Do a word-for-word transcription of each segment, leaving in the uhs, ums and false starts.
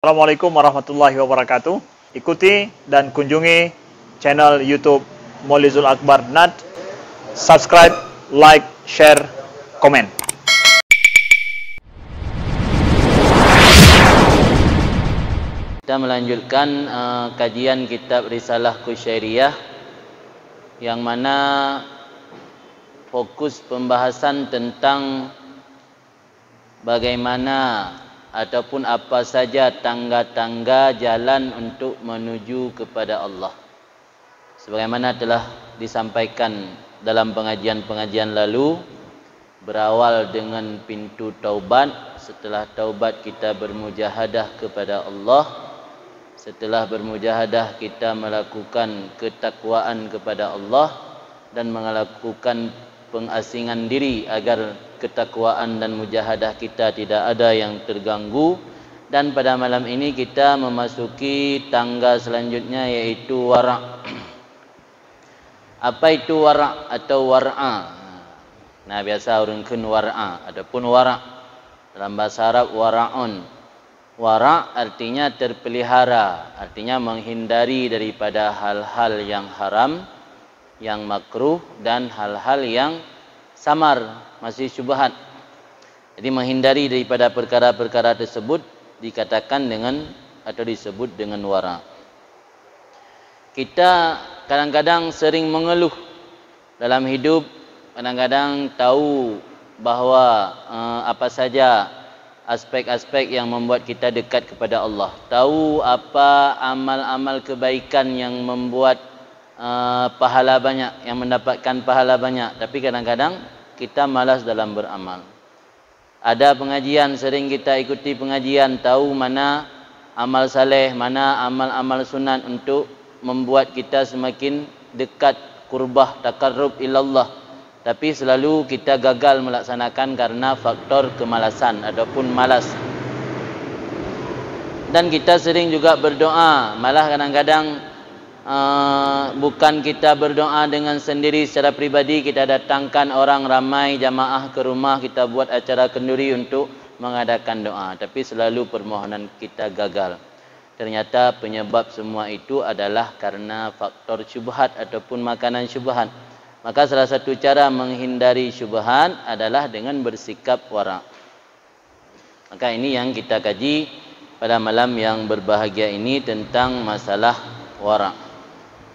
Assalamualaikum warahmatullahi wabarakatuh. Ikuti dan kunjungi channel YouTube Molizul Akbar Nat. Subscribe, like, share, komen. Kita melanjutkan uh, kajian kitab Risalah Kusyairiyah, yang mana fokus pembahasan tentang bagaimana ataupun apa saja tangga-tangga jalan untuk menuju kepada Allah. Sebagaimana telah disampaikan dalam pengajian-pengajian lalu, berawal dengan pintu taubat. Setelah taubat, kita bermujahadah kepada Allah. Setelah bermujahadah, kita melakukan ketakwaan kepada Allah dan melakukan pengasingan diri agar ketakwaan dan mujahadah kita tidak ada yang terganggu. Dan pada malam ini kita memasuki tangga selanjutnya, yaitu wara'. Apa itu wara' atau wara'a? Nah, biasa ureuëng kheun wara'a ataupun wara'. Dalam bahasa Arab, wara'un. Wara' artinya terpelihara, artinya menghindari daripada hal-hal yang haram, yang makruh, dan hal-hal yang samar, masih syubhat. Jadi, menghindari daripada perkara-perkara tersebut dikatakan dengan atau disebut dengan wara'. Kita kadang-kadang sering mengeluh dalam hidup, kadang-kadang tahu bahwa uh, apa saja aspek-aspek yang membuat kita dekat kepada Allah. Tahu apa amal-amal kebaikan yang membuat uh, pahala banyak, yang mendapatkan pahala banyak, tapi kadang-kadang kita malas dalam beramal. Ada pengajian, sering kita ikuti pengajian, tahu mana amal saleh, mana amal-amal sunat untuk membuat kita semakin dekat, kurbah, takarrub ilallah. Tapi selalu kita gagal melaksanakan karena faktor kemalasan ataupun malas. Dan kita sering juga berdoa, malah kadang-kadang uh, bukan kita berdoa dengan sendiri secara pribadi, kita datangkan orang ramai jamaah ke rumah, kita buat acara kenduri untuk mengadakan doa, tapi selalu permohonan kita gagal. Ternyata penyebab semua itu adalah karena faktor syubhat ataupun makanan syubhat. Maka salah satu cara menghindari syubhat adalah dengan bersikap wara'. Maka ini yang kita kaji pada malam yang berbahagia ini tentang masalah wara'.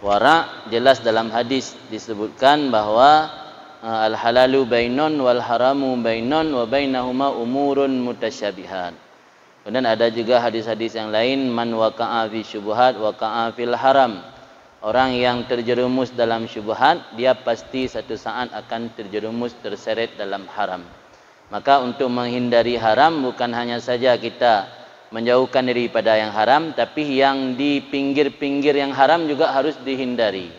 Wara' jelas dalam hadis disebutkan bahwa eh, al-halalu bainun wal haramu bainun wa bainahuma umurun mutasyabihat. Kemudian ada juga hadis-hadis yang lain, man waqa'a fi syubhat waqa'a fil haram. Orang yang terjerumus dalam syubhat, dia pasti satu saat akan terjerumus, terseret dalam haram. Maka untuk menghindari haram, bukan hanya saja kita menjauhkan diri pada yang haram, tapi yang di pinggir-pinggir yang haram juga harus dihindari.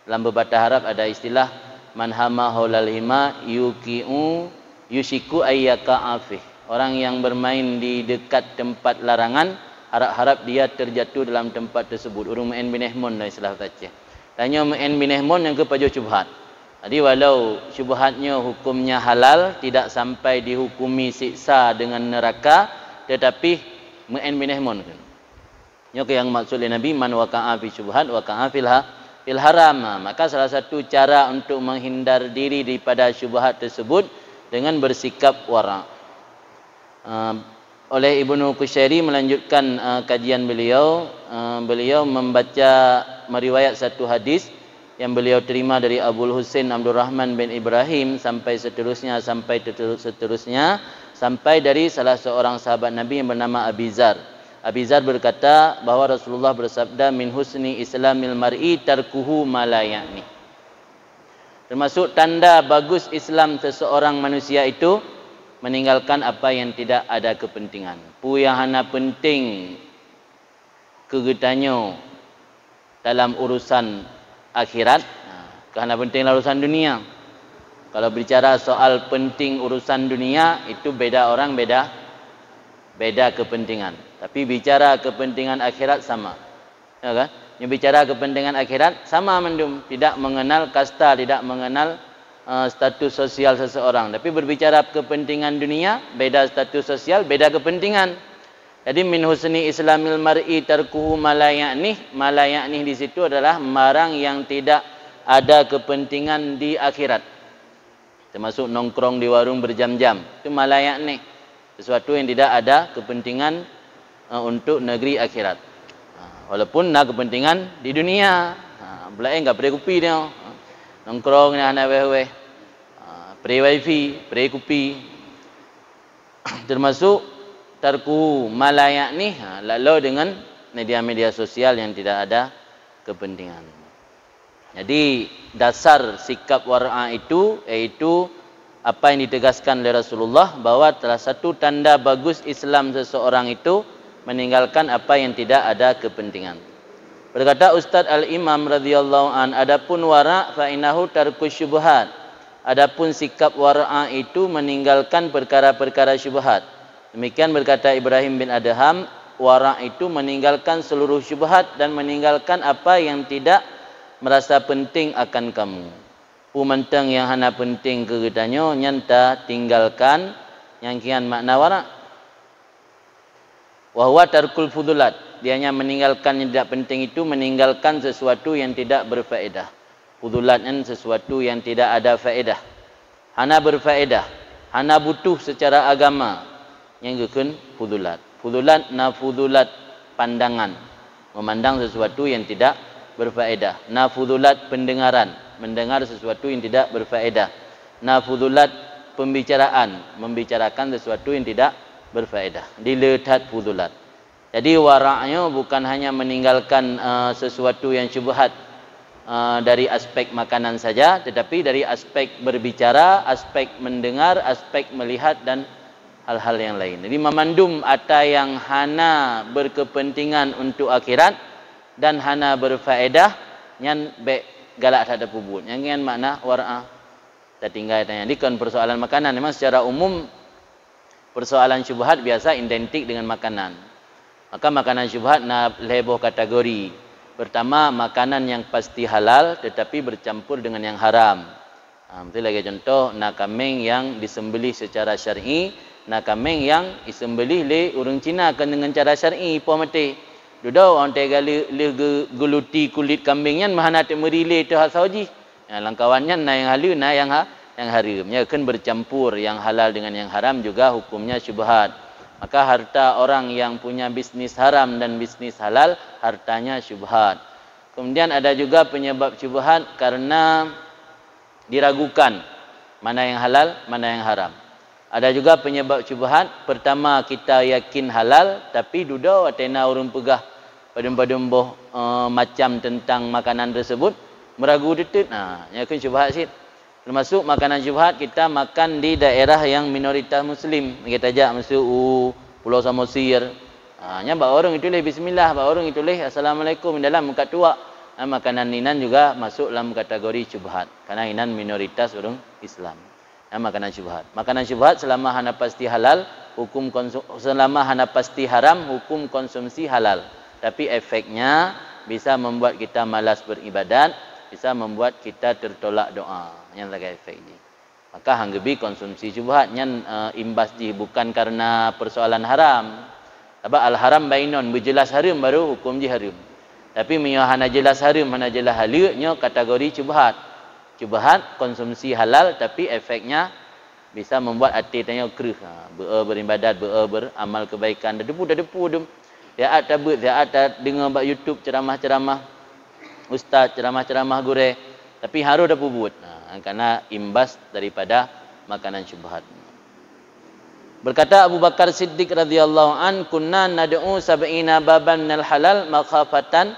Dalam pepatah Arab ada istilah, man hama haulal hima yuqi'u yushiku ayyaka afih. Orang yang bermain di dekat tempat larangan, harap-harap dia terjatuh dalam tempat tersebut. Ureuëng meu'en bineh mon lah istilah Aceh. Tanyoe meu'en bineh mon nyang keupajoh syubhat. Jadi walau syubhat nyoe hukumnya halal, tidak sampai dihukumi siksa dengan neraka, tetapi meu'en bineh mon. Nyoe keuh nyang maksud lé Nabi, man waqa'a fi syubhat waqa'a fil ha-, fil haram. Ha, maka salah satu cara untuk menghindar diri daripada syubhat tersebut dengan bersikap wara'. Uh, oleh Ibnu Kusyairi melanjutkan uh, kajian beliau, uh, beliau membaca, meriwayat satu hadis yang beliau terima dari Abul Husain Abdurrahman bin Ibrahim sampai seterusnya, sampai seterusnya, sampai dari salah seorang sahabat Nabi yang bernama Abi Zar. Abi Zar berkata bahwa Rasulullah bersabda, min husni islamil mar'i tarkuhu ma la ya'ni. Termasuk tanda bagus Islam seseorang manusia itu meninggalkan apa yang tidak ada kepentingan. Peue nyang hana penting keu geutanyoe dalam urusan akhirat, ha, keu hana penting dalam urusan dunia. Kalau bicara soal penting urusan dunia, itu beda orang, beda beda kepentingan. Tapi bicara kepentingan akhirat sama. Ya kan? Nyoe bicara kepentingan akhirat sama mandum, tidak mengenal kasta, tidak mengenal uh, status sosial seseorang. Tapi berbicara kepentingan dunia, beda status sosial, beda kepentingan. Jadi, "Min husni islamil mar'i tarkuhu ma la ya'nih." Ma la ya'nih di situ adalah barang yang tidak ada kepentingan di akhirat. Termasuk nongkrong di warung berjam-jam. Itu ma la ya'nih. Sesuatu yang tidak ada kepentingan, eh, untuk negeri akhirat. Ha, walaupun na kepentingan di dunia. Ha, belaén ka pre kupi dia. Ha, nongkrong na hana wéh-wéh. Ha, pre wifi, pre kupi. Termasuk tarkuhu ma la ya'nih, ha, lalu dengan media-media sosial yang tidak ada kepentingan. Jadi, dasar sikap wara' itu, yaitu apa yang ditegaskan oleh Rasulullah, bahwa salah satu tanda bagus Islam seseorang itu meninggalkan apa yang tidak ada kepentingan. Berkata Ustaz Al-Imam radhiyallahu an, "Adapun wara', fa innahu tarku syubhat." Adapun sikap wara' itu meninggalkan perkara-perkara syubhat. Demikian berkata Ibrahim bin Adham, "Wara' itu meninggalkan seluruh syubhat dan meninggalkan apa yang tidak merasa penting akan kamu." Peue mantong nyang hana penting keu geutanyoe nyan tatinggalkan, nyang kian makna wara'. "Wa huwa tarkul fudulat." Dia yang meninggalkan yang tidak penting itu meninggalkan sesuatu yang tidak berfaedah. Fudulat nyan sesuatu yang tidak ada faedah. Hana berfaedah, hana butuh secara agama. Nyang geukheun fudulat. Fudulat na fudulat pandangan, memandang sesuatu yang tidak berfaedah. Na fudulat pendengaran, mendengar sesuatu yang tidak berfaedah. Na fudulat pembicaraan, membicarakan sesuatu yang tidak berfaedah. Di le that fudulat. Jadi, wara' nyoe bukan hanya meninggalkan, eh, sesuatu yang syubhat, eh, dari aspek makanan saja, tetapi dari aspek berbicara, aspek mendengar, aspek melihat, dan hal-hal yang lain. Jadi, mamandum ata yang hana berkepentingan untuk akhirat dan hana berfaedah, nyan bék galak that tapeubuet. Nyan, nyan makna wara'. Tatinggai tanya. Jadi, kon persoalan makanan. Memang secara umum, persoalan syubhat biasa identik dengan makanan. Maka, makanan syubhat na lhée boh kategori. Pertama, makanan yang pasti halal tetapi bercampur dengan yang haram. Ha, miseu lagée contoh, na kaméng yang disembelih secara syar'i, na kaméng yang disembelih lé ureuëng Cina kon deungon cara syar'i, poh maté. Dudoe watée galeuek lheueh geu-, geuluti kulét kambing nyan meuhana teuk meuri lé teuh asoe jih. Ya, lam kawan nyan na nyang haleue, na nyang ha-, nyang hareuem. Ya, kan bercampur yang halal dengan yang haram juga hukumnya syubhat. Maka harta orang yang punya bisnis haram dan bisnis halal, hartanya syubhat. Kemudian ada juga penyebab syubhat karena diragukan mana yang halal, mana yang haram. Ada juga penyebab syubhat, pertama kita yakin halal, tapi dudoe watée na ureuëng peugah padum-padum boh, eh, macam tentang makanan tersebut, meuragu teuteuet. Nah, nyan keuh syubhat cit. Termasuk makanan syubhat kita makan di daerah yang minoritas muslim. Kita jak masuk u Pulau Samosir. Ha, nyan bak ureuëng ituléh bismillah, bak ureuëng ituléh assalamualaikum dalam muka tuak. Ha, makanan inan juga masuk dalam kategori syubhat. Karena inan minoritas ureuëng Islam. Nah, makanan syubhat. Makanan syubhat selama hana pasti halal, hukum konsu-, selama hana pasti haram, hukum konsumsi halal. Tapi efeknya bisa membuat kita malas beribadat, bisa membuat kita tertolak doa. Nyan lagée efek jih. Maka hana geubi konsumsi syubhat nyan, eh, imbas jih bukan karena persoalan haram. Sabab al-haram bainon, beujeulaih hareuem baru hukum jih hareuem. Tapi meunyoe hana jeulaih hareuem, hana jeulaih haleue, nyoe kategori syubhat. Syubhat konsumsi halal tapi efeknya bisa membuat até tanyoe kreueh. Ha, beu-e beribadat, beu-e beramal kebaikan, tadepu-tadepu dum. Siat tabeuet, siat tadeungoe bak YouTube ceramah-ceramah ustaz, ceramah-ceramah gurée, tapi harôh tapeubuet. Ha, karena imbas daripada makanan syubhat. Berkata Abu Bakar Siddiq radhiyallahu an, "Kunna nad'u sab'ina baban minal halal makhafatan,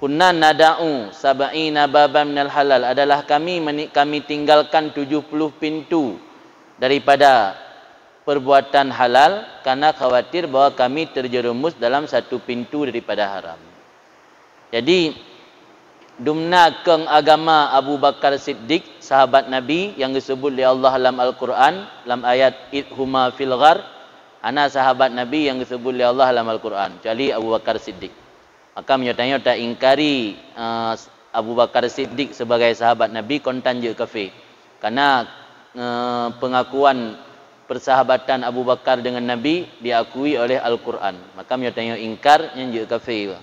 kunna nad'u sab'ina baban minal halal," adalah kami meni-, kami tinggalkan tujuh puluh pintu daripada perbuatan halal karena khawatir bahwa kami terjerumus dalam satu pintu daripada haram. Jadi, dumna kong agama Abu Bakar Siddiq, sahabat Nabi yang geusebut lé Allah lam Al-Quran, lam ayat "Idh huma fil ghar", hana sahabat Nabi yang geusebut lé Allah lam Al-Quran, kecuali Abu Bakar Siddiq. Maka meunyoe tanyoe taingkari, eh, Abu Bakar Siddiq sebagai sahabat Nabi, kon tan jeuet kafé. Karena, eh, pengakuan persahabatan Abu Bakar dengan Nabi diakui oleh Al-Quran. Maka meunyoe tanyoe ingkar, nyan jeuet kafé.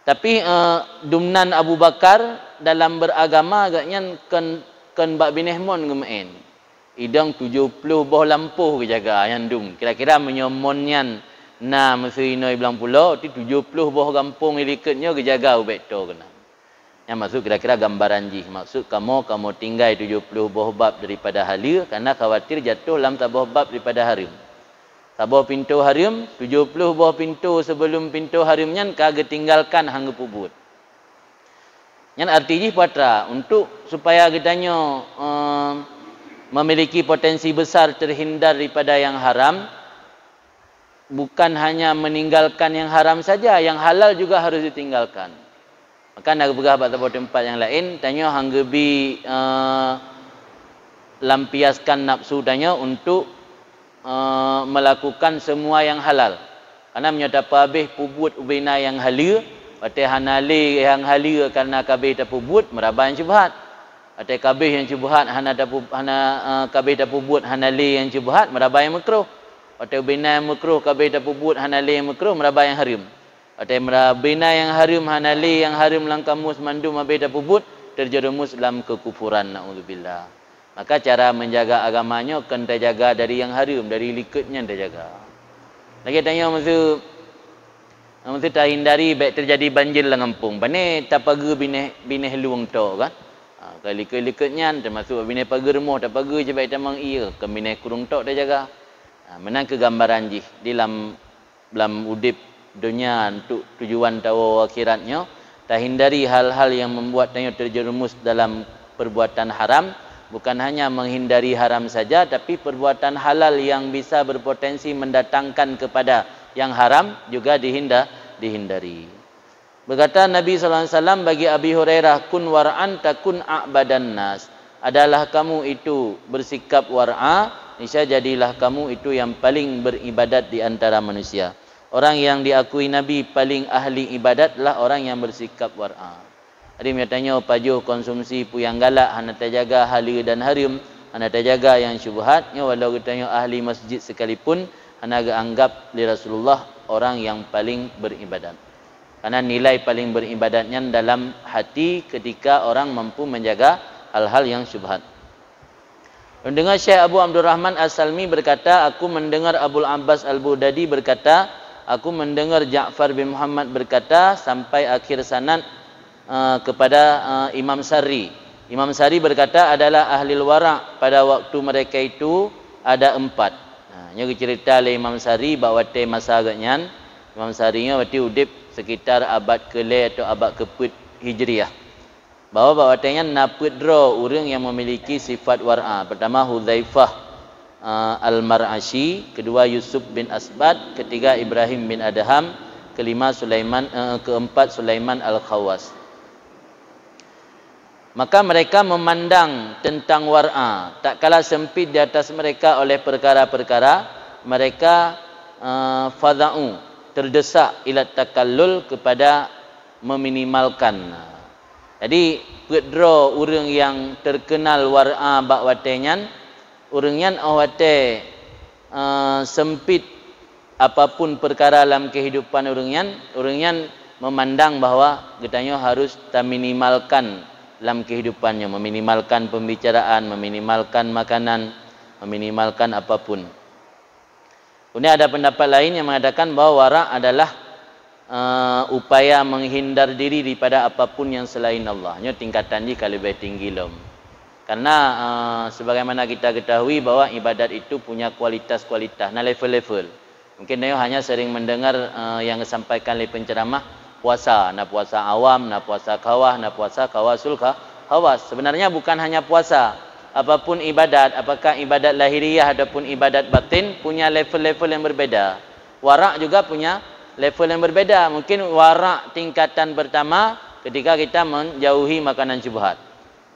Tapi, eh, dumnan Abu Bakar dalam beragama, gobnyan kon, kon bak binéh mon geumeu'en. Idong tujoh ploh boh lampôh geujaga nyan dum. Kira-kira meunyoe mon nyan na meuseu inoe blang pulo, ti tujoh ploh boh gampông di likot nyoe geujaga ubak toh keunan. Nyan maksud kira-kira gambaran jih. Maksud kamoe, kamoe tinggai tujoh ploh boh bab daripada haleue, karena khawatir jatuh lam saboh bab daripada hareuem. Saboh pintoe hareuem, tujoh ploh boh pintoe sebelum pintoe hareuem nyan ka geutinggalkan han geupeubuet. Nyan arti jih peue atra, untuk supaya geutanyoe, eh, memiliki potensi besar terhindar daripada yang haram, bukan hanya meninggalkan yang haram saja, yang halal juga harus ditinggalkan. Maka na geupeugah bak saboh teumpat nyang laén, tanyoe han geubi, eh, lampiaskan nafsu tanyoe untuk, eh, melakukan semua yang halal. Karena meunyoe tapeuhabéh peubuet ubena nyang haleue, watée hana lé nyang haleue karena ka abéh tapeubuet, meuraba nyang syubhat. Watée ka abéh nyang syubhat hana tapu-, hana, eh, ka abéh tapeubuet hana lé nyang syubhat, meuraba nyang meukruh. Watée ubena nyang meukruh ka abéh tapeubuet hana lé nyang meukruh, meuraba nyang hareuem. Watée meuraba ubena nyang hareuem hana lé nyang hareuem lam kamus mandum abéh tapeubuet, terjerumus lam kekufuran, naudzubillah. Maka cara menjaga agama nyoe kon tajaga dari nyang hareuem, dari likot nyan tajaga. Lagée tanyoe meuseu, meuseu tahindari bék terjadi banjir lam gampông. Pane tapageue binéh, binéh lueng tok kan. Ha, ka likot-likot nyan, termasuk binéh pageue rumoh, tapageue cit bék tamong ié, kon binéh kurong tok tajaga. Ha, meunan keuh gambaran jih di lam lam udeb donya untuk tujuan tawoe akhirat nyoe, tahindari hal-hal yang membuat tanyoe terjerumus dalam perbuatan haram, bukan hanya menghindari haram saja, tapi perbuatan halal yang bisa berpotensi mendatangkan kepada yang haram juga dihinda-, dihindari. Berkata Nabi sallallahu alaihi wasallam bagi Abi Hurairah, "Kun war'an takun a'badan nas." Adalah kamu itu bersikap war'a, niscaya jadilah kamu itu yang paling beribadat di antara manusia. Orang yang diakui Nabi paling ahli ibadat adalah orang yang bersikap war'a. Jadi, meunyoe tanyoe pajoh konsumsi peue nyang galak, hana tajaga haleue dan hareuem, hana tajaga nyang syubhat, nyoe walau geutanyoe ahli masjid sekalipun, hana geuanggap lé Rasulullah orang yang paling beribadat. Karena nilai paling beribadat nyan dalam hati ketika orang mampu menjaga hal-hal yang syubhat. Mendengar Syekh Abu Abdurrahman As-Salmi berkata, "Aku mendengar Abul Abbas Al-Baghdadi berkata, aku mendengar Ja'far bin Muhammad berkata," sampai akhir sanad, eh, kepada, eh, Imam Sari. Imam Sari berkata adalah ahli wara' pada waktu mereka itu ada empat. Nah, nyoe geucerita lé Imam Sari bak watée masa geuh nyan. Imam Sari nyoe berarti udeb sekitar abad keulhée atau abad keupeuet Hijriah. Bahwa bak watée nyan na peuet droe ureuëng yang memiliki sifat war'a. Pertama Hudzaifah, eh, Al-Mar'asyi, kedua Yusuf bin Asbat, ketiga Ibrahim bin Adham, kelima Sulaiman, eh, keempat Sulaiman Al-Khawas. Maka mereka memandang tentang war'a, tak kala sempit di atas mereka oleh perkara-perkara, mereka, eh, fadza'u, terdesak, ilat takallul, kepada meminimalkan. Jadi, peuet droe ureuëng nyang terkenal war'a bak watée nyan, ureuëng nyan óh watée, eh, sempit apapun perkara lam kehidupan ureuëng nyan, ureuëng nyan memandang bahwa geutanyoe harus taminimalkan lam kehidupan nyoe, meminimalkan pembicaraan, meminimalkan makanan, meminimalkan apapun. Kemudian ada pendapat lain yang mengatakan bahwa wara' adalah, eh, upaya menghindar diri daripada apapun yang selain Allah. Nyoe tingkatan jih ka leubeh tinggi lom. Karena, eh, sebagaimana kita ketahui bahwa ibadat itu punya kualitas-kualitas, na level-level. Mungkin tanyoe hanya sering mendengar, eh, yang disampaikan lé penceramah, puasa, na puasa awam, na puasa khawas, na puasa khawasul kha-, khawas. Sebenarnya bukan hanya puasa. Apapun ibadat, apakah ibadat lahiriah ataupun ibadat batin, punya level-level yang berbeda. Wara' juga punya level yang berbeda. Mungkin wara' tingkatan pertama ketika kita menjauhi makanan syubhat.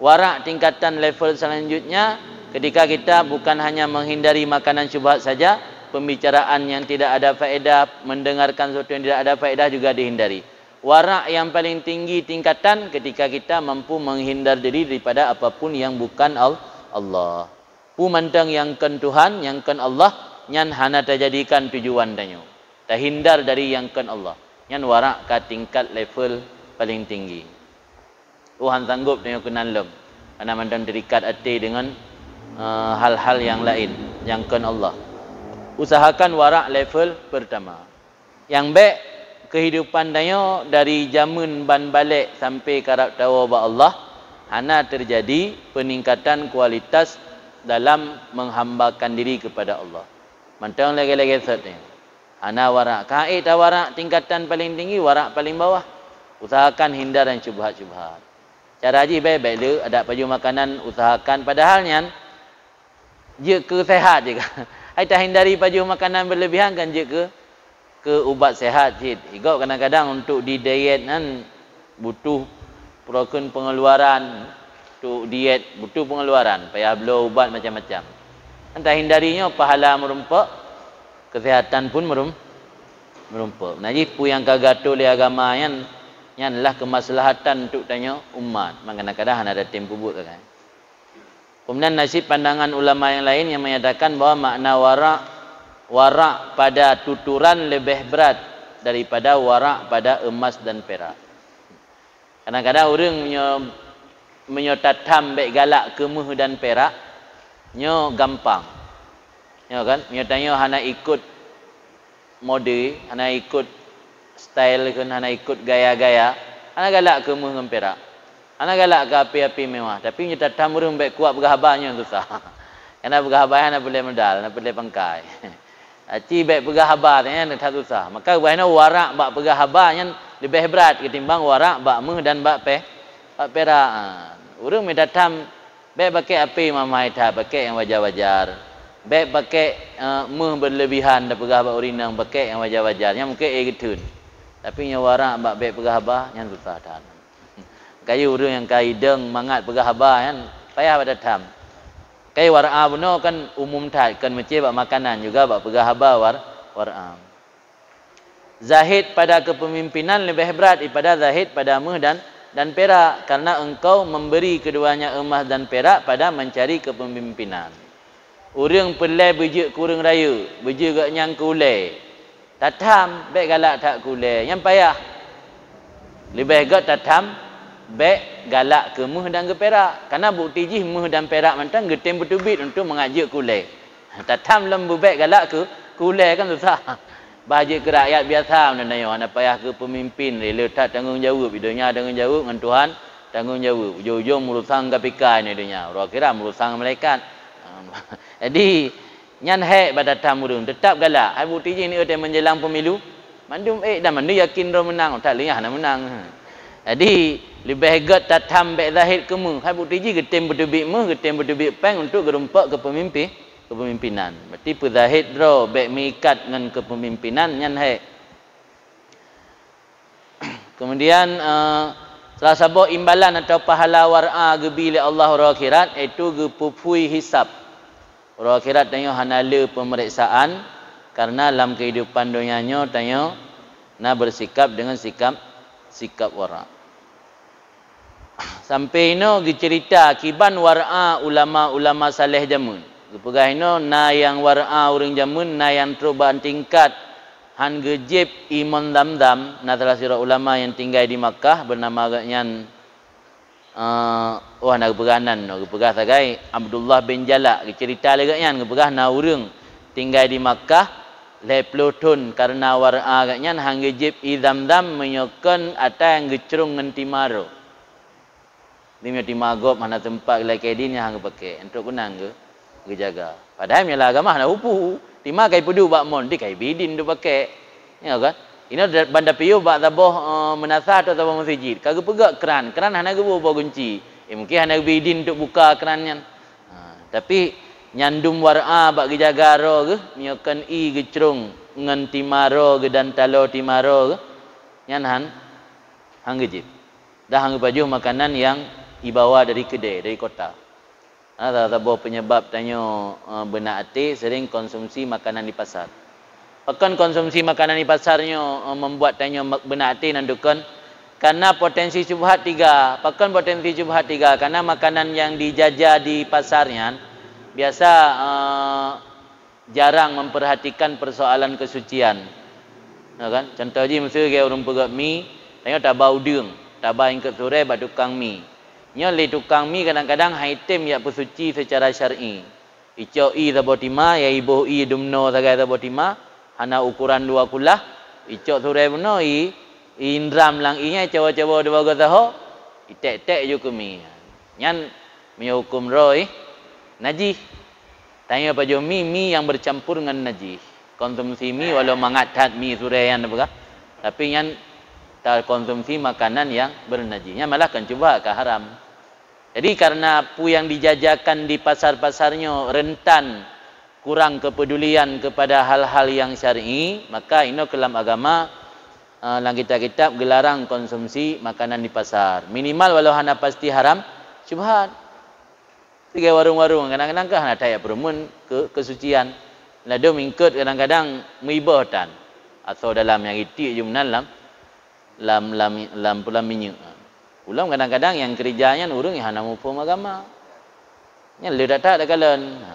Wara' tingkatan level selanjutnya ketika kita bukan hanya menghindari makanan syubhat saja, pembicaraan yang tidak ada faedah, mendengarkan sesuatu yang tidak ada faedah juga dihindari. Wara' yang paling tinggi tingkatan ketika kita mampu menghindar diri daripada apapun yang bukan Al-, Allah. Peue mantong nyang kon Tuhan, nyang kon Allah, nyan hana tajadikan tujuan tanyoe. Tahindar dari nyang kon Allah. Nyan warak ka tingkat level paling tinggi. Oh, han sanggob tanyoe keunan lom. Hana mantong terikat até deungon, eh, hal-hal nyang laén, nyang kon Allah. Usahakan warak level pertama. Nyang bék keuhidupan tanyoe dari jameun ban balek sampai karab tawoe bak Allah, hana teujadi peuningkatan kualitas dalam menghambakan diri kepada Allah. Mantong lagée-lagée sot nyoe. Hana warak. Ka ék tawarak tingkatan paling tinggi, warak paling bawah. Usahakan hindar nyang syubhat-syubhat. Cara jih bék-bék le, adak pajoh makanan usahakan. Padahal nyan jeuet keu sehat jih kan. Hai tahindari pajoh makanan berlebihan kan jeuet keu, keu ubat sehat cit. Igob kadang-kadang untuk di diet nyan butuh peurokon pengeluaran, untuk diet butuh pengeluaran, payah bloe ubat macam-macam. Kan tahindari nyoe pahala meurumpok, kesehatan pun meurum-, meurumpok. Nah jih peue nyang ka geuatur lé agama nyan, nyan lah kemaslahatan untuk tanyoe umat. Maka kadang-kadang hana tatem peubuet kan. Kemudian na cit pandangan ulama nyang laén nyang menyatakan bahwa makna warak, warak pada tuturan leubeh brat daripada warak pada emas dan perak. Kadang-kadang ureuëng meunyoe, meunyoe tatham bék galak keu méuh dan perak, nyoe gampang. Nyoe kan, meunyoe tanyoe hana ikot mode, hana ikot style kheun, hana ikot gaya-gaya, hana galak keu méuh ngon perak, hana galak keu api-api mewah. Tapi meunyoe tatham ureuëng bék kuat peugah haba nyoe susah. Karena peugah haba hana peureulée modal, hana peureulée pangkai. Aci bék peugah haba nyan that susah. Maka ubah nyoe warak bak peugah haba nyan leubeh brat ketimbang warak bak méuh dan bak pe-, bak perak. Ha, ureuëng meunyoe tatham bék pakai api mamai that, pakai nyang wajar-wajar. Bék pakai, eh, méuh berlebihan tapeugah bak ureuëng inong, pakai nyang wajar-wajar. Nyan mungken éh geutheun. Tapi nyoe warak bak bék peugah haba, nyan susah that. Kayu ureuëng nyang ka idong mangat peugah haba nyan payah bak tatham. Kayu warak bunoe kan umum that, kon meucé bak makanan juga bak peugah haba war-, warak. Zahid pada kepemimpinan lebih berat daripada zahid pada méuh dan, dan perak, karena engkau memberi keduanya emas dan perak pada mencari kepemimpinan. Ureuëng peureulée beujeuet keu ureuëng rayeuk, beujeuet gobnyan keu ulée. Tatham, bék galak that keu ulée, nyan payah. Leubeh gét tatham, bék galak keu méuh dan keu perak. Karena bukti jih méuh dan perak mantong geutem beuteubiet untuk mangat jeuet keu ulée. Tatham lom beubék galak keu, keu ulée kan susah. Bah jeuet keu rakyat biasa meunan nyoe, hana payah keu peumimpin, ré le that tanggong jaweueb, di donya tanggong jaweueb ngon Tuhan tanggong jaweueb. Ujong-ujong meurusang K P K nyoe donya, uroe akhirat meurusang malaikat. Jadi, nyan hék bak tatham ureuëng, teutab galak. Hai bukti jih ni, eh, teuh menjelang pemilu, mandum ék dan mandum yakin droe meunang, that leunyah na meunang. Jadi, leubeh gét tatham bék zahid keu méuh. Hai bukti jih geutem beuteubiet méuh, geutem beuteubiet péng untuk geurumpok keu pemimpin. Kepemimpinan. Berarti peuzahid droe bék meuikat ngon kepemimpinan nyan hék. Kemudian, eh, salah saboh imbalan atau pahala warak geubi lé Allah uroe akhirat, yaitu geupeuphui hisab. Uroe akhirat tanyoe hana le peumeriksaan, karena lam kehidupan donya nyoe tanyoe na bersikap dengan sikap, sikap warak. Sampai inoe geuceurita kiban warak ulama-ulama saleh jameun. Geupeugah inoe na nyang warak ureuëng jameun, na nyang trok bak tingkat han geujieb imon Zamzam. Na salah sidroe ulama nyang tinggai di Makkah, beunama gobnyan, eh, oh, hana geupeugah nan, geupeugah sagai Abdullah bin Jalak. Geuceurita lé gobnyan, geupeugah na ureuëng tinggai di Makkah lhée ploh thon, karena warak gobnyan han geujieb ie Zamzam meunyoe kon atra nyang geucrong ngon timaro. Di meunyoe tima gob hana teumpat geulakée di nyan han geupakék, entok keunang geu-, geujaga. Padahai meunyoe lam agama hana hupu, tima ka ipeuduek bak mon, di ka ibi idin untuk pakék. Ya kan? Inoe da-, ban tapiôh bak saboh, eh, meunasah atau saboh meuseujid, ka geupeugét kran, kran hana geuboh boh gunci. Eh, mungken hana geubi idin untuk buka kran nyan. Ha, tapi nyan dum warak bak geujaga droe geuh, meunyoe kon ie geucrong ngon timaro geuh dan talo timaro geuh, nyan han, han geujieb. Dan han geupajoh makanan nyang ibawa dari keudée, dari kota. Nah, salah saboh penyebab tanyoe, eh, beunak até sering konsumsi makanan di pasar. Pakon konsumsi makanan di pasar nyoe, eh, membuat tanyoe me-, beunak até nan tukon? Karena potensi syubhat tiga. Pakon potensi syubhat tiga? Karena makanan nyang dijaja di pasar nyan, biasa, eh, jarang memperhatikan persoalan kesucian. Ya kan? Contoh jih, miseu lagèe ureueng peugöt mi, tanyoe taba udeueng, taba ingkot surèe bak tukang mi. Nyoe lé tukang mi kadang-kadang han item jak peusuci secara syar'i. Icok ié saboh tima, ya iboh ié dumnoe sagai saboh tima, hana ukuran dua kulah, icok surèe bunoe ié, ié indram lam ié nyan, icoba-coba dua goe saho, itek-tek ju keu mi. Nyan meunyoe huköm droe, najih. Tanyoe pajoh mi, mi nyang bercampur ngon najih. Konsumsi mi walau mangat that mi surèe nyan peugah, tapi nyan takonsumsi makanan nyang bernajih. Nyan malah kon syubhat, ka haram. Jadi, karena peue nyang dijajakan di pasar-pasar nyoe rentan kurang kepedulian kepada hal-hal nyang syar'i, maka inoe keu lam agama, eh, lam kitab-kitab geularang konsumsi makanan di pasar. Minimal walau hana pasti haram, syubhat. Lagèe warong-warong, kadang-kadang kan hana that jak peureumeun keu-, kesucian. Ladôm ingkot kadang-kadang meuiboh tan. Asoe dalam nyang itik ju meunan lam, lam, lam, lam, lam minyeuk. Ulôn kadang-kadang nyang keurija nyan ureueng nyang hana muphom agama. Nyan le that-that takalon. Ha.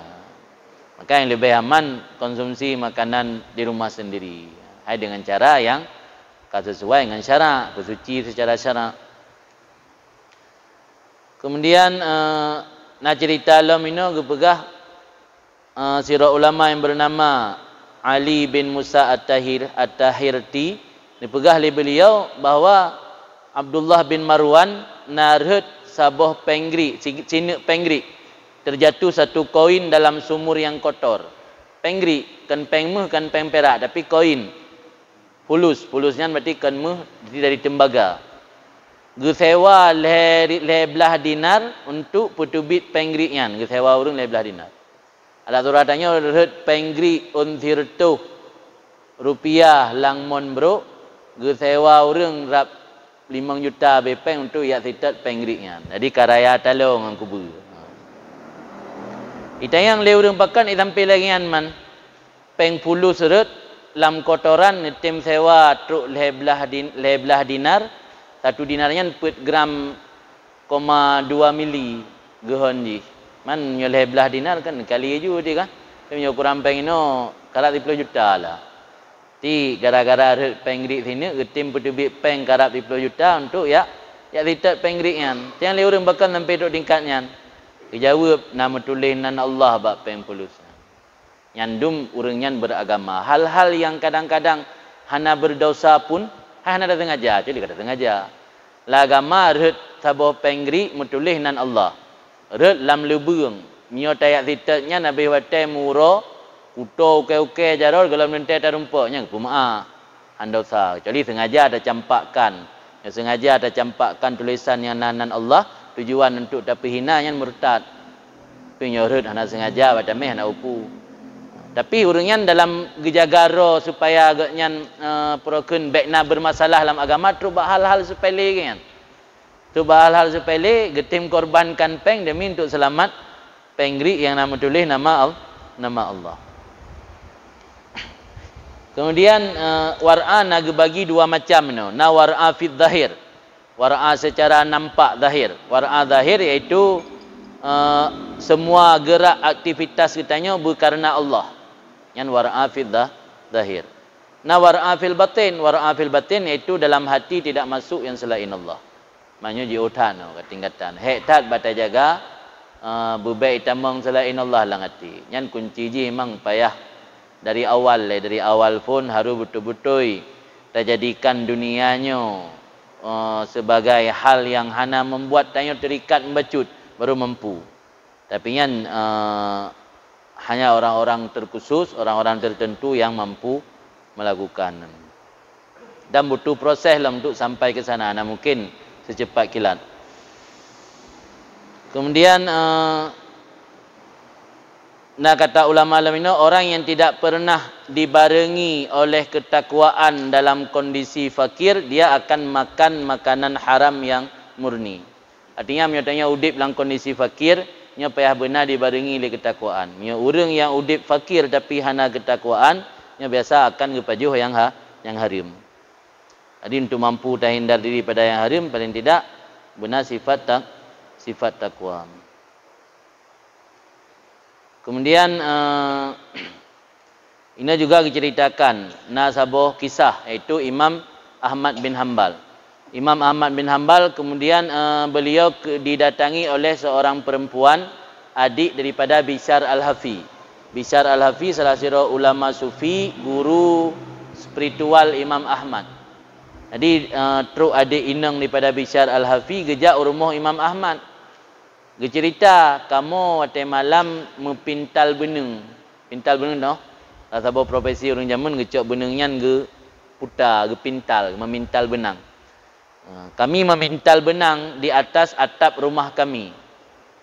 Maka nyang leubeh aman konsumsi makanan di rumah sendiri. Hai dengan cara nyang ka sesuai ngon syarak, peusuci secara syarak. Kemudian, eh, na cerita lom inoe geupeugah, eh, sidroe ulama nyang bernama Ali bin Musa At-Tahir, At-Tahirti, dipeugah lé beliau bahwa Abdullah bin Marwan na rhot saboh péng griek, si-, sineuk péng griek, terjatuh satu koin dalam sumur yang kotor. Péng griek, kon péng méuh, kon péng pirak, tapi koin. Fulus, fulus nyan berarti kon méuh dari tembaga. Geusewa lhèe, lhèe blaih dinar untuk peuteubiet péng griek nyan, geusewa ureueng lhèe blaih dinar. Adak surah tanyoe rhot péng griek ôn sireutôh rupiah lam mon brôk, geusewa ureueng rab limong juta abéh péng untuk jak sitot péng griek nyan. Jadi ka raya taloe ngon kubu. Itanyong lé ureueng pakon ié sampai lagèe nyan man. Péng fulus rhot lam kotoran neutem sewa trok lhèe blaih din-, lhèe blaih dinar, satu dinar nyan peuet gram koma dua mili geuhon jih. Man nyoe lhèe blaih dinar kan kali ju tadi kan. Tapi nyoe ukuran péng inoe karab siploh juta lah. Ti gara-gara rhot péng griek sineuk geutem peuteubiet péng karab siploh juta untuk jak, jak sitot péng griek nyan. Tiang lé ureueng pakon sampai trok tingkat nyan. Geujaweueb na meutuléh nan Allah bak péng fulus nyan. Nyan dum ureueng nyan beragama. Hal-hal nyang kadang-kadang hana berdosa pun, hai hana tasengaja, kecuali ka tasengaja. Lam agama rhot saboh péng griek meutuléh nan Allah. Rhot lam leubeueng, meunyoe tajak sitot nyan habéh watèe meuuroe, kuto ukèe-ukèe jaroe gohlom leuntèe tarumpok, nyan geupeumaáh. Han dosa, kecuali sengaja tacampakkan. Nyang sengaja tacampakkan tulésan nyang na nan Allah, tujuan untuk tapeuhina, nyan murtad. Tapi nyoe rhot hana sengaja, bak tameh hana upu. Tapi ureueng nyan dalam geujaga droe supaya gobnyan, eh, peurokon bèk na bermasalah lam agama, trok bak hal-hal sepele nyan. Trok bak hal-hal sepele, geutem korbankan péng demi untuk seulamat péng griek nyang na meutuléh nama Al-, nama Allah. Kemudian, eh, war'a na geubagi dua macam nyoe. Na war'a fid zahir. War'a secara nampak zahir. War'a zahir yaitu, eh, semua gerak aktivitas geutanyoe beukareuna Allah. Nyan war'a fid za-, zahir. Na war'a fil batin. War'a fil batin yaitu dalam hati tidak masuk yang selain Allah. Meunyoe jiôh that nyoe, ka tingkatan. Hék that bak tajaga, eh, beubèk itamong seulaén Allah lam até. Nyan kunci jih memang payah dari awal lé, dari awal phon harôh beutôi-beutôi tajadikan dunia nyoe, eh, sebagai hal nyang hana membuat tanyoe terikat membacut, baru mampu. Tapi nyan, eh, hanya orang-orang terkhusus, orang-orang tertentu yang mampu melakukan. Dan butuh proses lom untuk sampai ke sana, hana mungkin secepat kilat. Kemudian, eh, na kata ulama lom inoe, orang yang tidak pernah dibarengi oleh ketakwaan dalam kondisi fakir, dia akan makan makanan haram yang murni. Artinya, meunyoe tanyoe udép lam kondisi fakir, nyoe payah beuna dibarengi lé keutakwaan. Meunyoe ureuëng nyang udép fakir tapi hana keutakwaan, nyoe biasa akan geupajoh nyang ha-, nyang hareuem. Jadi, untuk mampu tahindar diri pada nyang hareuem, paling tidak beuna sifat tak-, sifat takwa. Kemudian, eh, inoe juga geuceritakan na saboh kisah, yaitu Imam Ahmad bin Hambal. Imam Ahmad bin Hambal kemudian, eh, beliau ke-, didatangi oleh seorang perempuan, adik daripada Bishar Al-Hafi. Bishar Al-Hafi salah sidroe ulama sufi, guru spiritual Imam Ahmad. Jadi, eh, trok adik inong daripada Bishar Al-Hafi geujak u rumoh Imam Ahmad. Geucerita, "Kamoe watée malam meupintal beuneueng." Pintal beuneueng noh, salah saboh profesi ureuëng jameun geucok beuneueng nyan geuputa, geupintal, memintal beunang. "Kami memintal beunang di atas atap rumah kami.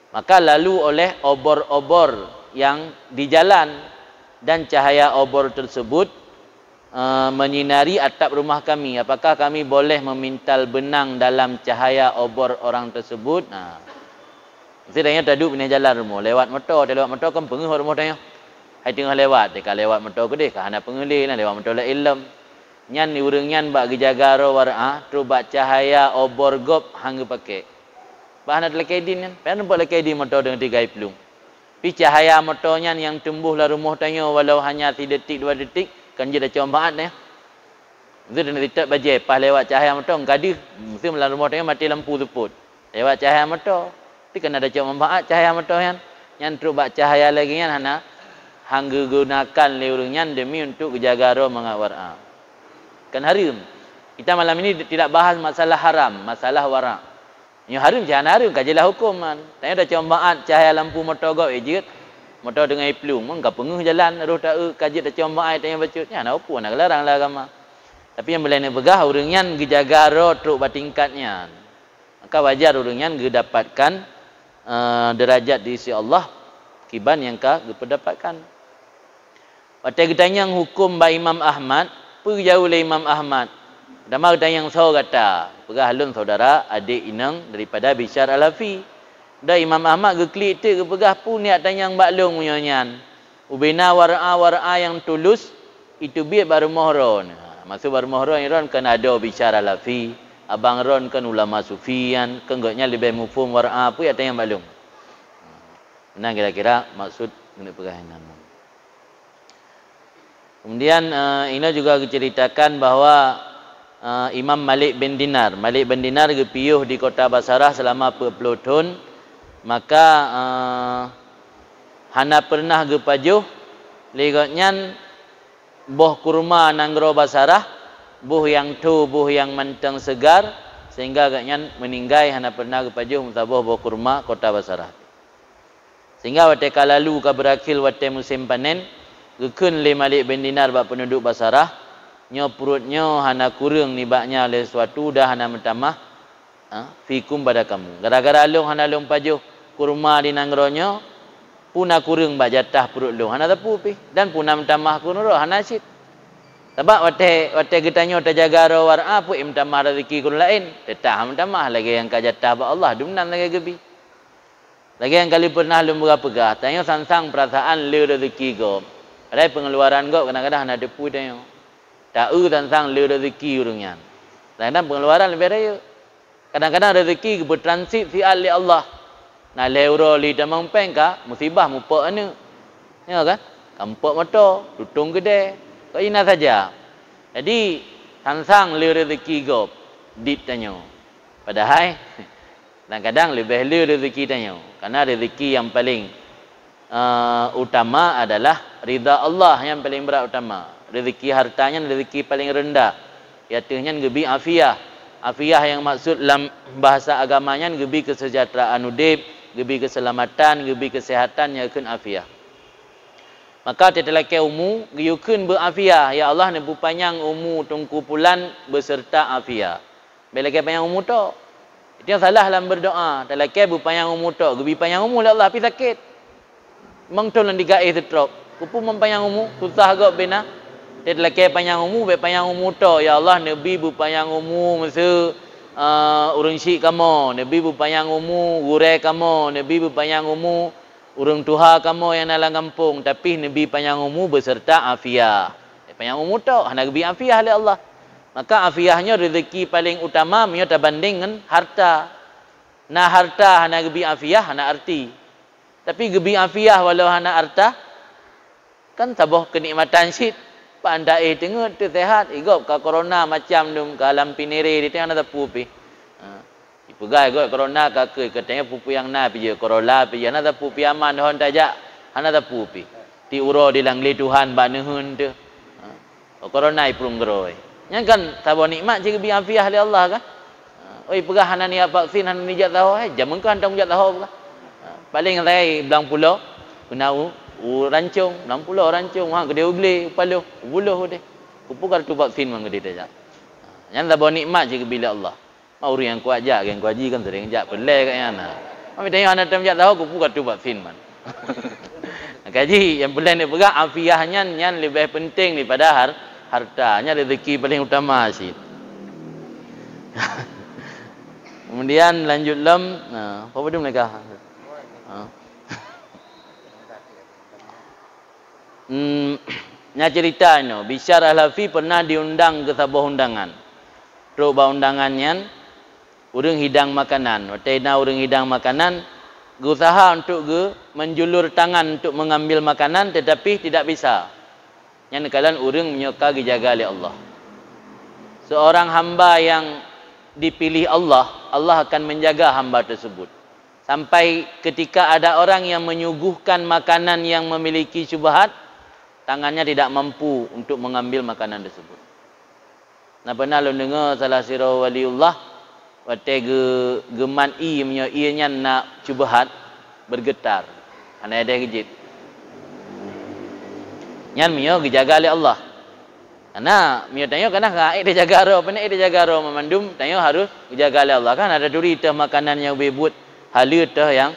Maka lalu oleh obor-obor yang di jalan, dan cahaya obor tersebut, eh, menyinari atap rumah kami. Apakah kami boleh memintal benang dalam cahaya obor orang tersebut?" Nah. Mesti tanyoe taduek binéh jalan rumoh, lewat moto, lewat moto kan peungeuh rumoh tanyoe. Hai teungoh lewat, ka lewat moto keudeh, ka hana peungeuh lé, na lewat moto laén lom. Nyan ureuëng nyan bak geujaga droe wareu'ah, trok bak cahaya obor gob han geupakée. Bah hana teulakée idin nyan, payah teumpat lakée idin moto deungon tigai plueng. Pi cahaya moto nyan nyang tumboh lam rumoh tanyoe walau hanya sidetik dua detik, kan jeuet tacok manfaat nyan. Meusti na sitat bajée, pas lewat cahaya moto, ka deuh, meusti lam rumoh tanyoe maté lampu seupôt. Lewat cahaya moto, tapi kan na tacok manfaat cahaya moto nyan. Nyan trok bak cahaya lagée nyan hana, han geugunakan lé ureuëng nyan demi untuk geujaga droe mangat wareu'ah. Kan hareuem. Kita malam ini tidak bahas masalah haram, masalah wara'. Nyoe hareuem, cit hana hareuem, ka jeulaih huköm nyan. Tanyoe tacok manfaat cahya lampu moto gob, eh, jeuet. Moto teungoh iplueng, mon ka peungeuh jalan, roh ta-eu, ka jeuet tacok manfaat, tanyoe bacut. Nyan hana huköm, hana geularang lé agama. Tapi nyang beulée neupeugah, ureuëng nyan geujaga droe trok bak tingkat nyan. Maka wajar ureuëng nyan geudapatkan, eh, deurajat di sisi Allah kiban nyang ka geupeudapatkan. Watée geutanyong huköm bak Imam Ahmad, peue geujaweueb lé Imam Ahmad? Teuma geutanyong, "Soe gata?" Peugah, "Lôn syedara, adék inong daripada Bishar Al-Hafi." Dan Imam Ahmad geuklik teuk geupeugah, "Peue neujak tanyong bak lôn meunyoe nyan? Ubena wareu'ah-wareu'ah nyang tulus, iteubiet bak rumoh droen." Ha, maksud bak rumoh droen, droen kan adoe Bishar Al-Hafi, abang droen kan ulama sufi nyan, kan gobnyan leubeh muphom wareu'ah, peue jak tanyong bak lôn? Meunan kira-kira maksud keuneuk peugah nyan. Kemudian, eh, inoe juga geuceritakan bahwa, eh, Imam Malik bin Dinar. Malik bin Dinar geupiôh di kota Basarah selama peuet ploh thon, maka, eh, hana pernah geupajoh lé gobnyan boh kurma nanggroe Basarah, boh nyang tho, boh nyang mantong seugar, sehingga gobnyan meuninggai hana pernah geupajoh meusaboh boh kurma kota Basarah. Sehingga watée ka lalu ka beurakhé watée musém panen, geukheun lé Malik bin Dinar bak peuneudok Basarah, "Nyoe pruet nyoe hana kureueng nibak nyan lé suatu dan hana meutamah, ha, fikum pada kamu. Gara-gara lôn hana lôn pajoh kurma di nanggroe nyoe, peue na kureueng bak jatah pruet lôn, hana sapeue pih, dan peue na meutamah keu droe, hana cit." Sabab watée, watée geutanyoe tajaga droe wareu'ah, peue meutamah raseuki keu ureuëng laén, teutap meutamah lagée nyang ka jatah bak Allah, dumnan lagée geubi. Lagée nyang ka lheueh pernah lôn peugah-peugah, tanyoe sang-sang peurasaan le raseuki gob. Padahai peungeuluaran gob kadang-kadang hana teupeu tanyoe. Ta-eu sang-sang le raseuki ureuëng nyan. Kadang-kadang peungeuluaran leubeh rayeuk. Kadang-kadang raseuki geupeutransit siat lé Allah. Na lhée uroe li tamong péng ka musibah mupok aneuëk. Ya kan? Ka mupok moto, tutong keudée. Kok ina saja. Jadi, sang-sang le raseuki gob dit tanyoe. Padahai, kadang-kadang leubeh le rezeki tanyoe, karena rezeki nyang paling, eh, utama adalah ridha Allah, nyang paling brat utama. Rezeki harta nyan rezeki paling rendah. Di ateueh nyan geubi afiah. Afiah nyang maksud lam bahasa agama nyan geubi kesejahteraan udeb, geubi keselamatan, geubi kesehatan, nyan kheun afiah. Maka teutalakée umu, geuyue kheun beuafiah, "Ya Allah, neupeupanyang umu Teungku Pulan beuseurta afiah." Bék lakée panyang umu tok. Itu nyang salah lam berdoa. Talakée beupanyang umu tok, geubi panyang umu lé Allah, tapi sakét. Meuntong lam tiga éh seutrok. Keupeue meumpanyang umu, susah gob bina. Talakée panyang umu, bék panyang umu tok. Ya Allah, neubi beupanyang umu meuseu, eh, ureuëng syik kamoe, neubi beupanyang umu gurée kamoe, neubi beupanyang umu ureuëng tuha kamoe nyang na lam gampông, tapi neubi panyang umu beuseurta afiah. Panyang umu tok, hana geubi afiah lé Allah. Maka afiah nyoe rezeki paleng utama meunyoe tabandeng ngon harta. Na harta hana geubi afiah, hana arti. Tapi geubri afiah walau hana harta, kan saboh keunikmatan cit. Pak anda éh teungeut teu sehat, igop ka corona macam dum ka lam pinire di tengah na sapeue pih. Ha. Ipeugah igop corona ka keu katanya pupu nyang na pih jeuet, Corolla pih jeuet, hana sapeue pih aman hon tajak, hana sapeue pih. Ti uroe di langli Tuhan bak neuheun teu. Ha. Oh, corona iplueng geurôi. Nyan kan saboh nikmat cit geubri afiah lé Allah kan? Ha, oi, peugah hana nijak vaksin, hana nijak saho, eh, jameun keu hantom jak saho peugah. Ha, paléng sai blang pulo, keunan u, u Rancong, blang pulo Rancong, ha, keudeh u Glé, u Paloh, u Buloh keudeh. Keupeue ka teuh vaksin man keudeh tajak. Ha, nyan saboh nikmat cit geubri lé Allah. Ma ureuëng nyang kuat jak, nyang kuat ji kan sering jak peureulée kat nyan. Ha. Mami tanyoe hana tom jak saho, keupeue ka teuh vaksin man. Kaji, nyang peureulée neupeugah, afiah nyan, nyan leubeh penting daripada har-, harta. Nyan rezeki paling utama cit. Kemudian lanjut lom, nah, apa beudeueng lagah? Ha. Hmm, nya cerita inoe, Bishar Al-Hafi pernah diundang ke saboh undangan. Trok bak undangan nyan, ureuëng hidang makanan. Watée na ureuëng hidang makanan, geusaha untuk geu-, menjulur tangan untuk mengambil makanan, tetapi tidak bisa. Nyan kalon ureuëng meunyoe ka geujaga lé Allah. Seorang hamba yang dipilih Allah, Allah akan menjaga hamba tersebut. Sampai ketika ada orang yang menyuguhkan makanan yang memiliki syubhat, tangannya tidak mampu untuk mengambil makanan tersebut. Na pernah lôn deungoe salah sidroe waliullah, watée geu-, geumat ié, meunyoe ié nyan na syubhat, bergetar. Hana édeh geujit. Nyan meunyoe geujaga lé Allah. Karena meunyoe tanyoe kana ék teujaga droe, pane ék teujaga droe, mandum tanyoe harôh geujaga lé Allah. Kan ada turi teuh makanan nyang ubé buet, haleue teuh nyang,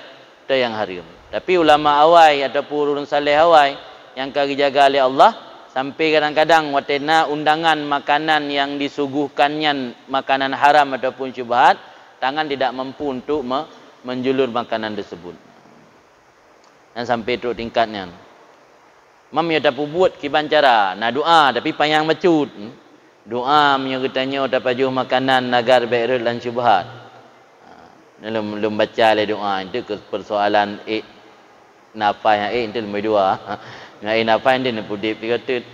teuh nyang hareuem. Tapi ulama awai ataupun ureuëng saleh awai nyang ka geujaga lé Allah, sampai kadang-kadang watée na undangan makanan nyang disuguhkan nyan makanan haram ataupun syubhat, tangan tidak mampu untuk me-, menjulur makanan tersebut. Nyan sampai trok tingkat nyan. Mam ya tapeubuet kiban cara, na doa tapi panyang bacut. Doa meunyoe geutanyoe tapajoh makanan nagar bék rhot lam syubhat. Ha, lôn, lôn baca lé doa, itu ke persoalan ék nafai nyang ék itu leumoi dua. Nyang ék nafai itu neupudeb tiga teut.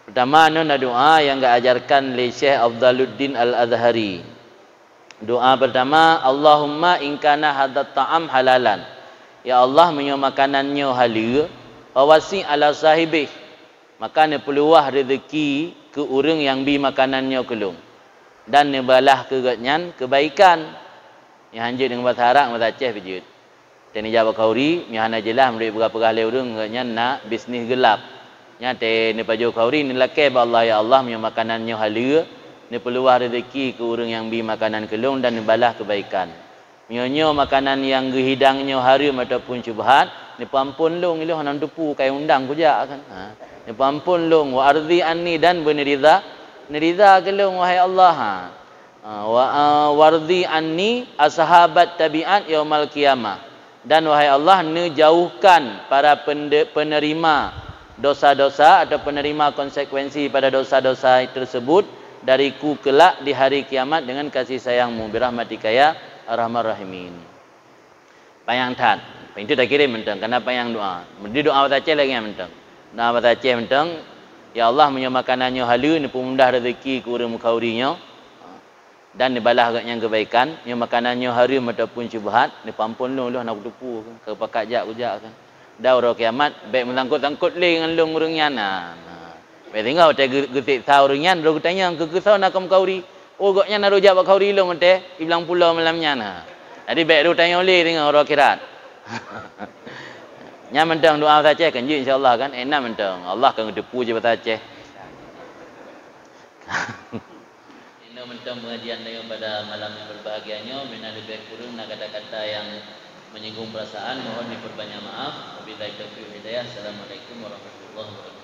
Pertama, nyoe na doa nyang geuajarkan lé Syekh Afdaluddin Al-Azhari. Doa pertama, "Allahumma in kana hadzat ta'am halalan." Ya Allah, meunyoe makanan nyoe haleue, "fawasi' ala sahibih," maka neupeuluwah rezeki keu ureuëng nyang bi makanan nyoe keu lôn, dan neubalah keu gobnyan keubaikan. Nyang hanjeuet deungon basa Arab, basa Aceh beujeuet. Teuh neujak bak khauri, meunyoe hana jeulaih meunurot peugah-peugah lé ureuëng, gobnyan na bisnis geulab. Nyan teuh neupajoh khauri, neulakée bak Allah, "Ya Allah, meunyoe makanan nyoe haleue, neupeuluwah rezeki keu ureuëng nyang bi makanan keu lôn dan neubalah keubaikan. Meunyoe nyoe makanan nyang geuhidang nyoe hareuem ataupun syubhat, neupeuamphon lôn, ilôn hana teupeue, kai undang kujak kan. Ha, neupeuamphon lôn, wa ardhi anni, dan beuneuridha, neuridha keu lôn, wahai Allah." Ha. Ah, wa, ah, "Wardhi anni ashabat tabi'at yaumal qiyamah." Dan, wahai Allah, neujauhkan para pende-, penerima dosa-dosa atau penerima konsekuensi pada dosa-dosa tersebut dariku kelak di hari kiamat dengan kasih sayang-Mu, birahmatika ya arhamar rahimin. Panyang that. Pintoe takirém mantong, kana panyang doa. Di doa basa Aceh lagée nyan mantong. Doa basa Aceh mantong, "Ya Allah, meunyoe makanan nyoe haleue, neupeumudah rezeki keu ureuëng meukhauri nyoe, dan neubalah gobnyan keubaikan. Meunyoe makanan nyoe hareuem ataupun syubhat, neupeuamphon lôn, lôn hana kuteupeue, ka pakat jak kujak kan. Dan uroe kiamat, bék meusangkot-sangkot lé ngon lôn ureuëng nyan." Nah, nah. Bék tinggai watée geu-, geuseksa ureuëng nyan, droe geutanyong, "Keu, keu soe na kau meukhauri?" "Oh, gobnyan na rhot jak bak khauri lôn teuh, i blang pulo malam nyan." Ha. Jadi bék rhot tanyoe lé teungoh uroe akhirat. Nyan mantong doa basa Aceh kan jeuet, insya Allah kan. Ék na mantong. Allah kan geuteupeue cit basa Aceh. Inoe mantong pengajian tanyoe pada malam yang berbahagia nyoe, meunan leubeh kureueng na kata-kata yang menyinggung perasaan, mohon diperbanyak maaf. Wabillahi taufiq wal hidayah. Assalamualaikum warahmatullahi wabarakatuh.